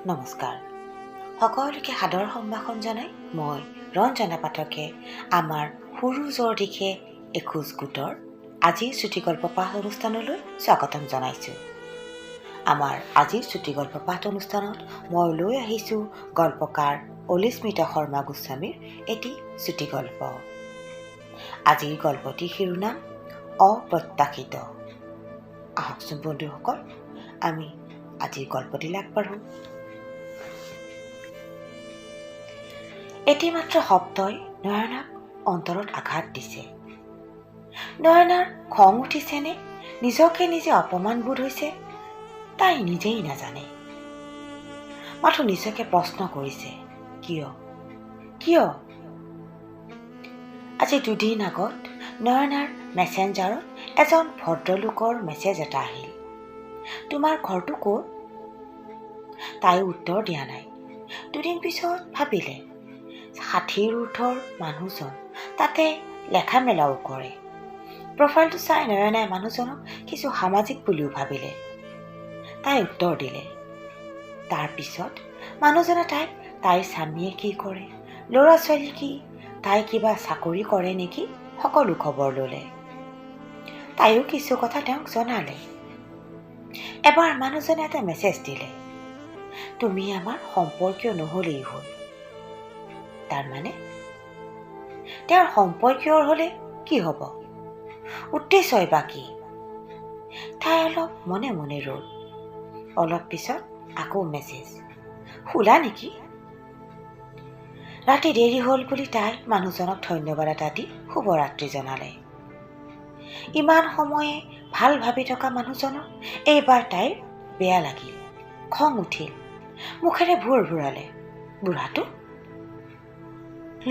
নমস্কাৰ। সকলোকে সাদৰ সম্ভাষণ জনাই মই ৰঞ্জনা পাঠকে আমাৰ সূৰুযৰ দিশে এখোজ গোটৰ আজিৰ চুটিগল্প পাঠ অনুষ্ঠানলৈ স্বাগতম জনাইছোঁ। আমাৰ আজিৰ চুটিগল্প পাঠ অনুষ্ঠানত মই লৈ আহিছোঁ গল্পকাৰ অলিস্মিতা শৰ্মা গোস্বামীৰ এটি চুটিগল্প। আজিৰ গল্পটিৰ শিৰোনাম অপ্ৰত্যাশিত। আহকচোন বন্ধুসকল, আমি আজিৰ গল্পটিলৈ আগবাঢ়োঁ। এটি মাত্ৰ শব্দই নয়নাক অন্তৰত আঘাত দিছে। নয়নাৰ খং উঠিছেনে নিজকে নিজে অপমান বোধ হৈছে তাই নিজেই নাজানে। মাথো নিজকে প্ৰশ্ন কৰিছে, কিয় কিয়? আজি দুদিন আগত নয়নাৰ মেছেঞ্জাৰত এজন ভদ্ৰলোকৰ মেছেজ এটা আহিল। তোমাৰ ঘৰটো ক'ত? তাই উত্তৰ দিয়া নাই। দুদিন পিছত ভাবিলে, 60ৰ ঊৰ্ধৰ মানুহজন, তাতে লেখা মেলাও কৰে। প্ৰফাইলটো চাই নয়নাই মানুহজনক কিছু সামাজিক বুলিও ভাবিলে। তাই উত্তৰ দিলে। তাৰ পিছত মানুহজনে তাইক তাইৰ স্বামীয়ে কি কৰে, ল'ৰা ছোৱালী কি, তাই কিবা চাকৰি কৰে নেকি সকলো খবৰ ল'লে। তাইও কিছু কথা তেওঁক জনালে। এবাৰ মানুহজনে এটা মেছেজ দিলে, তুমি আমাৰ সম্পৰ্কীয় নহ'লেই হ'ল। তাৰমানে তেওঁৰ সম্পৰ্কীয়ৰ হ'লে কি হ'ব, উদ্দেশ্যই বা কি? তাই অলপ মনে মনে ৰ'ল। অলপ পিছত আকৌ মেছেজ, শুলা নেকি? ৰাতি দেৰি হ'ল বুলি তাই মানুহজনক ধন্যবাদ এটা দি শুভৰাত্ৰি জনালে। ইমান সময়ে ভাল ভাবি থকা মানুহজনক এইবাৰ তাইৰ বেয়া লাগিল, খং উঠিল, মুখেৰে ভোৰ ভোৰালে বুঢ়াটো।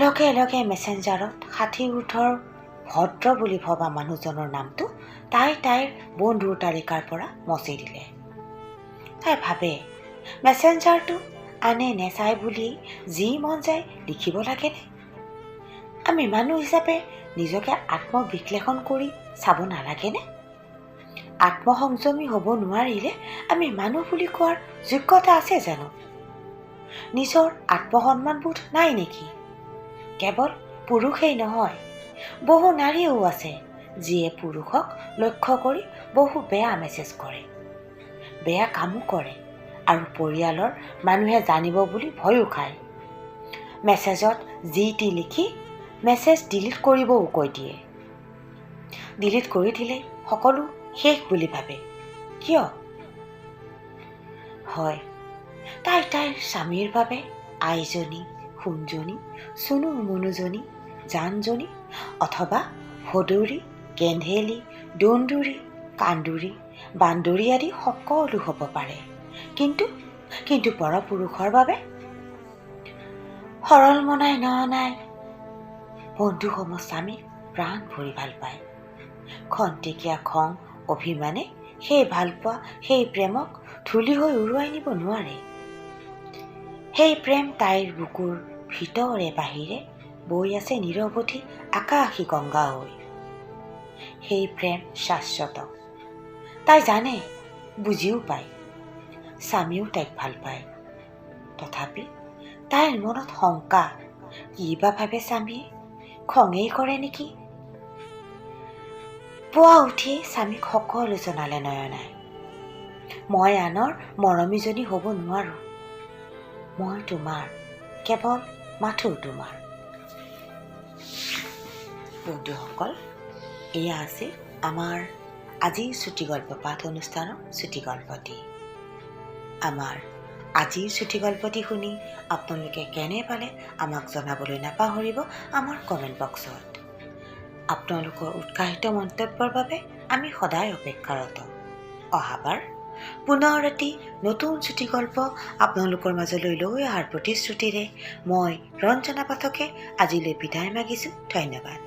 লগে লগে মেছেঞ্জাৰত 60 ঊৰ্ধৰ ভদ্ৰ বুলি ভবা মানুহজনৰ নামটো তাই তাইৰ বন্ধুৰ তালিকাৰ পৰা মচি দিলে। তাই ভাবে, মেছেঞ্জাৰটো আনে নেচায় বুলি যি মন যায় লিখিব লাগেনে? আমি মানুহ হিচাপে নিজকে আত্মবিশ্লেষণ কৰি চাব নালাগেনে? আত্মসংযমী হ'ব নোৱাৰিলে আমি মানুহ বুলি কোৱাৰ যোগ্যতা আছে জানো? নিজৰ আত্মসন্মানবোধ নাই নেকি? কেৱল পুৰুষেই নহয়, বহু নাৰীও আছে যিয়ে পুৰুষক লক্ষ্য কৰি বহু বেয়া মেছেজ কৰে, বেয়া কামো কৰে আৰু পৰিয়ালৰ মানুহে জানিব বুলি ভয়ো খায়। মেছেজত যি টি লিখি মেছেজ ডিলিট কৰিবও কৈ দিয়ে। ডিলিট কৰি দিলে সকলো শেষ বুলি ভাবে। কিয়? হয়, তাই তাইৰ স্বামীৰ বাবে আইজনী, সোণজনী, চুনু মুনুজনী, জানজনী অথবা ভদুৰী, গেন্ধেলী, দন্দুৰী, কান্দুৰী, বান্দৰী আদি সকলো হ'ব পাৰে। কিন্তু কিন্তু পৰপুৰুষৰ বাবে সৰল মনাই নয়নাই বন্ধুসম স্বামীক প্ৰাণ ভৰি ভাল পায়। খন্তেকীয়া খং অভিমানে সেই ভালপোৱা, সেই প্ৰেমক ধূলি হৈ উৰুৱাই নিব নোৱাৰে। সেই প্ৰেম তাইৰ বুকুৰ ভিতৰে বাহিৰে বৈ আছে নিৰৱধি আকাশী গংগা হৈ। সেই প্ৰেম শাশ্বত। তাই জানে, বুজিও পায়। স্বামীও তাইক ভাল পায়। তথাপি তাইৰ মনত শংকা, কি বা ভাবে স্বামীয়ে, খঙেই কৰে নেকি? পুৱা উঠিয়েই স্বামীক সকলো জনালে নয়নাই। মই আনৰ মৰমীজনী হ'ব নোৱাৰোঁ, মই তোমাৰ, কেৱল মাথো তোমাৰ। বন্ধুসকল, এয়া আছিল আমাৰ আজিৰ চুটিগল্প পাঠ অনুষ্ঠানৰ চুটিগল্পটি। আমাৰ আজিৰ চুটিগল্পটি শুনি আপোনালোকে কেনে পালে আমাক জনাবলৈ নাপাহৰিব আমাৰ কমেণ্ট বক্সত। আপোনালোকৰ উৎসাহিত মন্তব্যৰ বাবে আমি সদায় অপেক্ষাৰত। অহাবাৰ পুনৰ এটি নতুন চুটিগল্প আপোনালোকৰ মাজলৈ লৈ অহাৰ প্ৰতিশ্ৰুতিৰে মই ৰঞ্জনা পাঠকে আজিলৈ বিদায় মাগিছোঁ। ধন্যবাদ।